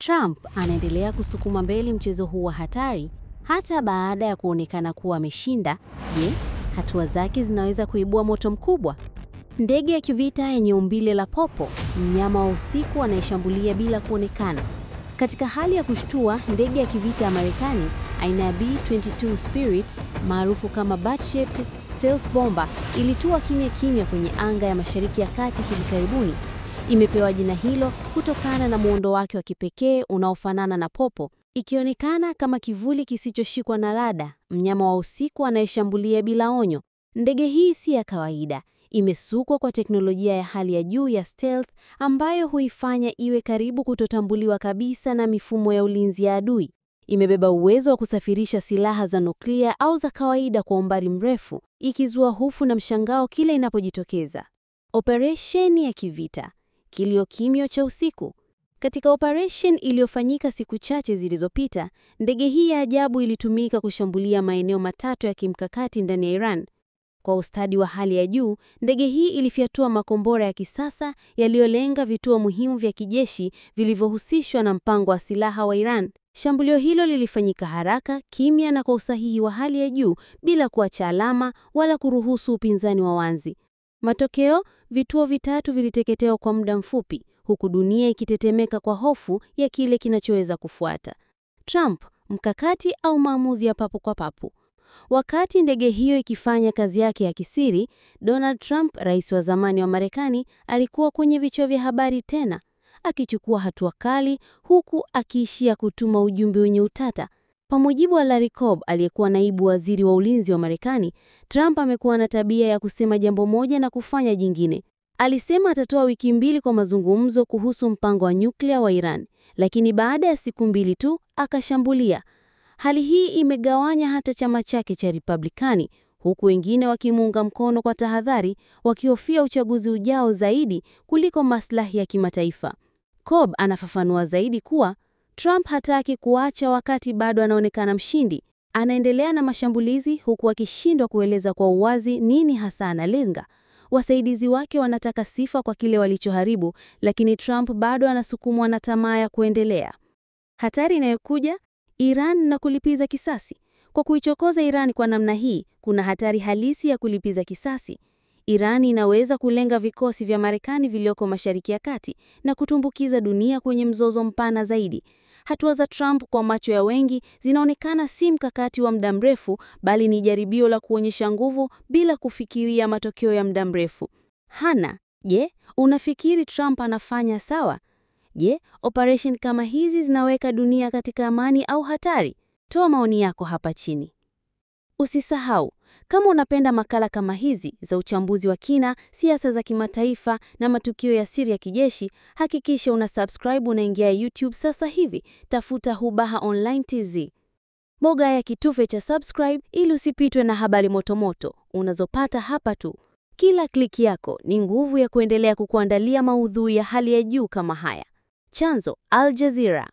Trump anaendelea kusukuma mbele mchezo huu wa hatari hata baada ya kuonekana kuwa ameshinda. Je, hatua zake zinaweza kuibua moto mkubwa? Ndege ya kivita yenye umbile la popo, mnyama wa usiku anayeshambulia bila kuonekana. Katika hali ya kushtua, ndege ya kivita ya Marekani aina ya B-22 Spirit maarufu kama Bat-shaped stealth bomber ilitua kimya kimya kwenye anga ya Mashariki ya Kati hivi karibuni. Imepewa jina hilo kutokana na muundo wake wa kipekee unaofanana na popo, ikionekana kama kivuli kisichoshikwa na rada, mnyama wa usiku anayeshambulia bila onyo. Ndege hii si ya kawaida. Imesukwa kwa teknolojia ya hali ya juu ya stealth ambayo huifanya iwe karibu kutotambuliwa kabisa na mifumo ya ulinzi ya adui. Imebeba uwezo wa kusafirisha silaha za nuklia au za kawaida kwa umbali mrefu, ikizua hofu na mshangao kila inapojitokeza. Operesheni ya kivita, kilio kimya cha usiku. Katika operation iliyofanyika siku chache zilizopita, ndege hii ya ajabu ilitumika kushambulia maeneo matatu ya kimkakati ndani ya Iran. Kwa ustadi wa hali ya juu, ndege hii ilifyatua makombora ya kisasa yaliyolenga vituo muhimu vya kijeshi vilivyohusishwa na mpango wa silaha wa Iran. Shambulio hilo lilifanyika haraka, kimya na kwa usahihi wa hali ya juu bila kuacha alama wala kuruhusu upinzani wa wazi. Matokeo, vituo vitatu viliteketewa kwa muda mfupi, huku dunia ikitetemeka kwa hofu ya kile kinachoweza kufuata. Trump, mkakati au maamuzi ya papo kwa papo? Wakati ndege hiyo ikifanya kazi yake ya kisiri, Donald Trump, rais wa zamani wa Marekani, alikuwa kwenye vichwa vya habari tena, akichukua hatua kali huku akiishia kutuma ujumbe wenye utata. Kwa mujibu wa Larry Cobb, aliyekuwa naibu waziri wa ulinzi wa Marekani, Trump amekuwa na tabia ya kusema jambo moja na kufanya jingine. Alisema atatoa wiki 2 kwa mazungumzo kuhusu mpango wa nyuklia wa Iran, lakini baada ya siku 2 tu akashambulia. Hali hii imegawanya hata chama chake cha Republikani, huku wengine wakimuunga mkono kwa tahadhari, wakihofia uchaguzi ujao zaidi kuliko maslahi ya kimataifa. Cobb anafafanua zaidi kuwa Trump hataki kuacha wakati bado anaonekana mshindi. Anaendelea na mashambulizi huku akishindwa kueleza kwa uwazi nini hasa analenga. Wasaidizi wake wanataka sifa kwa kile walichoharibu, lakini Trump bado anasukumwa na tamaa ya kuendelea. Hatari inayokuja Iran na kulipiza kisasi. Kwa kuichokoza Iran kwa namna hii, kuna hatari halisi ya kulipiza kisasi. Iran inaweza kulenga vikosi vya Marekani vilioko Mashariki ya Kati na kutumbukiza dunia kwenye mzozo mpana zaidi. Hatua za Trump kwa macho ya wengi zinaonekana si mkakati wa muda mrefu, bali ni jaribio la kuonyesha nguvu bila kufikiria matokeo ya muda mrefu. Hana, je, unafikiri Trump anafanya sawa? Je, operation kama hizi zinaweka dunia katika amani au hatari? Toa maoni yako hapa chini. Usisahau, kama unapenda makala kama hizi za uchambuzi wa kina, siasa za kimataifa na matukio ya siri ya kijeshi, hakikisha una subscribe, unaingia YouTube sasa hivi, tafuta Hubaha Online TZ. Boga ya kitufe cha subscribe ili usipitwe na habari motomoto unazopata hapa tu. Kila kliki yako ni nguvu ya kuendelea kukuandalia maudhui ya hali ya juu kama haya. Chanzo: Al Jazeera.